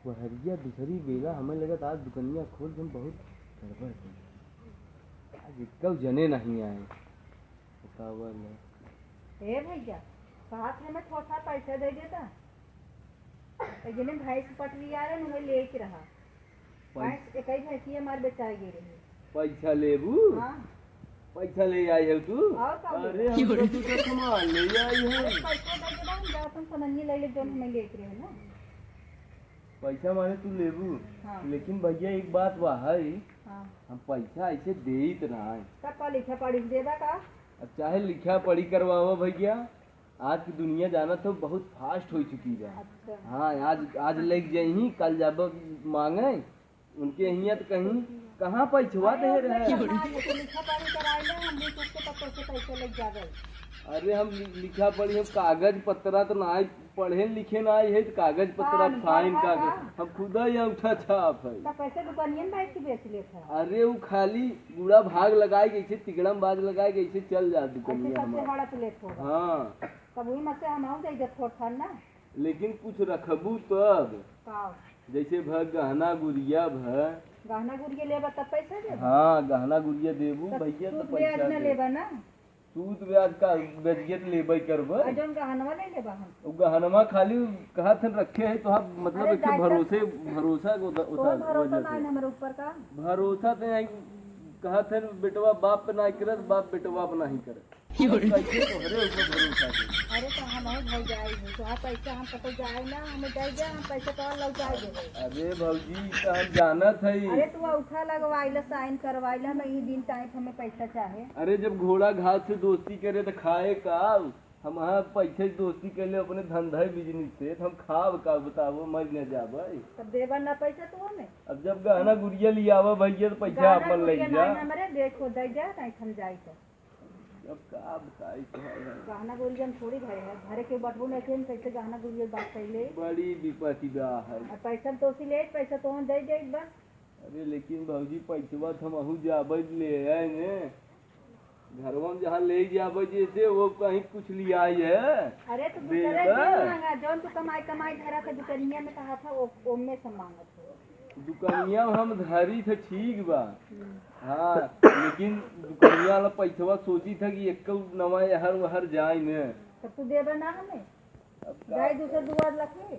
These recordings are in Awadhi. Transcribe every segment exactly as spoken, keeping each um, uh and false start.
बहरिया दूसरी बेला हमें लगत आज दुकनिया खोल के हम बहुत गड़बड़ करी। आज एकौ जने नहीं आए। बतावा ना। ए भैया, साथ में थोड़ा पैसा दे देता। तो जने भैंस पटरी आ रहे, उन्हें लेके रहा। पैस- भैंस, एक ही भैंसिया मार बेचाई गई रही। पैसा लेबू? हाँ। पैसा ले आई है तू? और का अरे, लेबू? हम तो तू तो सामान ले आई है। अरे, पैसा दे देता, हम जात हम सामानिया ले ले, जौन हमें लेके रहे ना। पैसा माने तू लेबू, हाँ। लेकिन भैया एक बात बा है, हाँ। हम पैसा ऐसे देइत ना है। तब का लिखा पढ़ी देबा का? अब चाहे लिखा पढ़ी करवावा भैया, आज की दुनिया जानत हो बहुत fast हो चुकी बा। अच्छा। हाँ, आज, आज लेके जाइही, कल जाब मांगे, उनके हियाँ तो कहीं कहाँ पैसवा दे अरे, रहे। उनके ना, ये तो लिखा पढ़ी कराई ले, हम भी तुझसे तब पैसे, पैसे लेके जाबे। अरे हम लि-, लिखा पढ़ी, हम कागज पत्रा तो ना पढ़े लिखे ना आई है, तो कागज पत्रा हाँ, साइन पढ़ा कागज, का? हम खुद ही अंगूठा छाप है। तो कैसे दुकानिया में बैठ के बेच लेत है? अरे वो खाली गुड़ा भाग लगाए के, ऐसे तिकड़म बाज लगाए के, ऐसे चल जा दुकानिया ऐसे सबसे हमार। हड़प लेत होगा। हाँ। तब वही में से हम आऊ दे दे थोड़ थान ना। लेकिन कुछ रखबू तब। का? जैसे भ गहना गुरिया भ। गहना गुरिया लेबा तब पैसा देबा? हाँ, गहना गुरिया देबू तब भैया, तो सूद ब्याज पैसा न दे। लेबा ना? सूद ब्याज का, ब्याजियत लेबे करबे। आ जौन गहनवा ले लेबा हम। उ गहनवा खाली कहत हन रखे है, तो हम मतलब अरे एक ठे दाई भरोसे, साहब, भरोसा को उधर, तोर उधर भरोसा वजह ना से। है हमरे ऊपर का? भरोसा तो नहीं, कहत हन बेटवा बाप पे नहीं करत, बाप बेटवा पे नहीं करत। अब कैसे तोहरे ऊपर भरोसा दे? अरे तो हम ही भौजाई है, तो आप पैसा हम कतौ जाए ना, हमें दे दे, हम पैसा तो लौटाए देबे। अरे भौजी, ई तो हम जानत हई। अरे तू औठा लगवाइला, साइन करवाइला, हम ई दिन टाइम हमें पैसा चाहे। अरे जब घोड़ा घास से दोस्ती करे तो खाए का? हम हाँ पैसे से दोस्ती कैले अपने धंधा बिजनेस से, तो हम खाब का बताओ, मर न जाबे। तब देबा ना पैसा तू हमें? अब जब गहना गुरिया लियावा भैया तो पैसा गहना अपन ले गुरिया जा। नहीं हमरे, देखो दे जा, नहीं हम जाई तो। अब का बताई तोहरा? गहना गुरिया हम थोड़ी घरे है, घरे के बटबू नहीं थे, हम कैसे गहना गुरिया बात कर ले? बड़ी विपत्ति बा है। और पैसा तो उसी ले, पैसा तो हम दे दे एक बार। अरे लेकिन भौजी पैसवा तो हम अहू जाबे ले आए ने। घरवा में जहाँ ले जाबे जैसे वो कहीं कुछ लियाई है। अरे तो दे दूसरे दे। दिन मांगा, जौन तू कमाई, कमाई धरा था दुकनिया में कहा था, वो, ओमे से मांगत हो। दुकनिया में हम धरी थे ठीक बा। हम्म। हाँ, लेकिन दुकनिया वाला पैसवा सोची था कि एक नवा यहर वहर जाए ने। तब तू देबा ना हमें? अब का जाए दूसर दुआर लखी।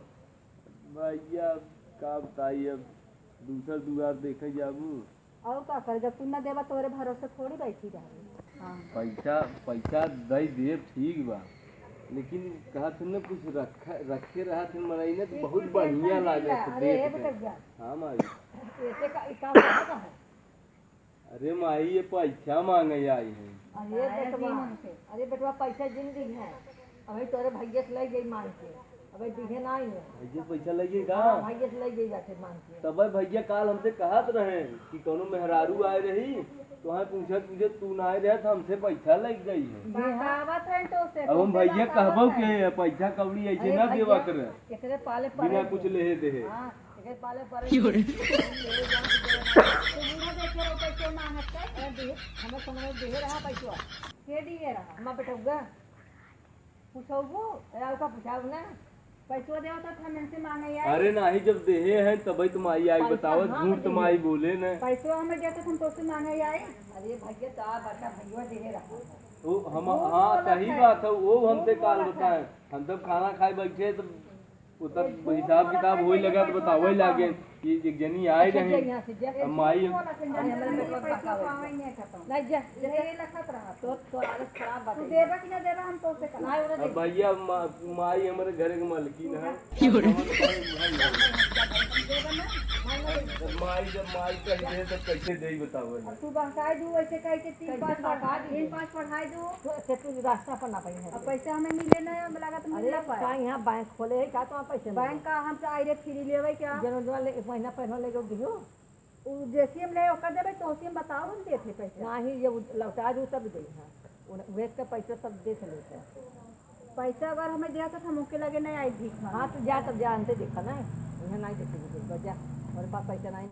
भैया, का बताई, अब दूसर दुआर देखे जाबू। और का कर, जब तू ना देबा तोरे भरोसे थोड़ी बैठी रहे। हाँ। पैसा, पैसा दे देब ठीक बा, लेकिन कहा थे ना कुछ रखा, रखे रहा थे मनई ने तो ये बहुत कुछ बढ़िया ऐसा लागत मिला। अरे देख ए के। बेटवा। हाँ माई। ऐसे का, ई का होता है? अरे माई, ये पैसा मांगे आई है। अरे काहे बेटवा, दी हमसे? अरे बेटवा, पैसा जिन दी है। अबे तोरे भैया से ले गई मांग के। अबे दिहे ना आई है। भैया से पैसा ले गई का? हाँ, भैया से ले गई जाके मांग के। तबे भैया काल हमसे कहत रहे कि कौनो मेहरारू आए रही, तो हाँ पूछत पूछत तू ना आए रहे तो हमसे पैसा ले गई है। बतावत रहे तो से, अब हम तुमसे भैया बतावत कहबो है। के पैसा कौड़ी ऐसे अरे ना देवा भैया, करे। एकरे पाले पड़े बिना कुछ थे। लेहे देहे। हाँ। एकर पाले परे क्यों रे? तू बूढ़ा देखे रहो, पैसे मांगत का? ए, दिहे, हमें समय दिहे रहा पैसवा। के दिहे रहा? हमार बेटउआ। पूछौबू? ए, ओका पूछाऊ ना। पैसवा देवा तो हम इनसे मांगे आई। अरे नाही, जब देहे हैं तबे तो माई आई पैसा बतावा, हाँ, झूठ तो देहे। माई बोले ना। पैसवा हमें देता हम तोसे मांगे आई। अरे भैया, तो आ बड़का भैया देहे रहा। ओ, हम, झूठ हाँ, बोलत सही है। बात है, वो हमसे झूठ काल बोलत है। बताए। हम तब खाना खाए बैठे तो वो तब झूठ हिसाब बोलत किताब है, होई लगा तो पैसा बतावे ना लागे पावे। कि एक जनी आए अच्छा, रहे। जा यहाँ से, जा। अब माई झूठ बोलत है, अब हमारे बेटवा पैसा बतावे। पावे नहीं खत्म। नहीं, जा, जा, जा। ये लखत रहा। तो, तो आदत खराब बात तू है। देबा कि ना देबा, हम तो से नहीं, वो अब देख। भैया, मा-, माई हमारे घर के मालकिन है। क्यों रे? हम तो भाई, भाई है। देबा ना? भाई नहीं। जब माई, जब माई कह दे, तब कैसे दे बतावे? अब तू बहकाए दू, ऐसे कह के तीन कैसे पाँच बहका पढ़-, दी? तीन पाँच पढ़ाए दू। तो ऐसे तू रास्ता पर ना पाई है। अब पैसा हमें मिले ना, हम लगा तो अरे, मिलना पाए। का यहाँ बैंक खोले है, का तो आप पैसे बैंक मिले? का हम तो आए रे फ्री लेवे क्या? जनरल वाले एक महीना पहले ले गए दियो। उ जैसे हम ले ओकर देबे, तो उसी हम बताओ, हम देते पैसा। नाही, ये उ लौटा दू तब दे, हाँ। उ-, वे के पैसा सब दे से लेते। पैसा अगर हमें दिया तो हम ओके लगे नहीं आई भीख मांगे। हाँ, तो जा तब जा, अंते देखा ना, उन्हें नहीं देखे, जा, हमारे पास पैसा नहीं।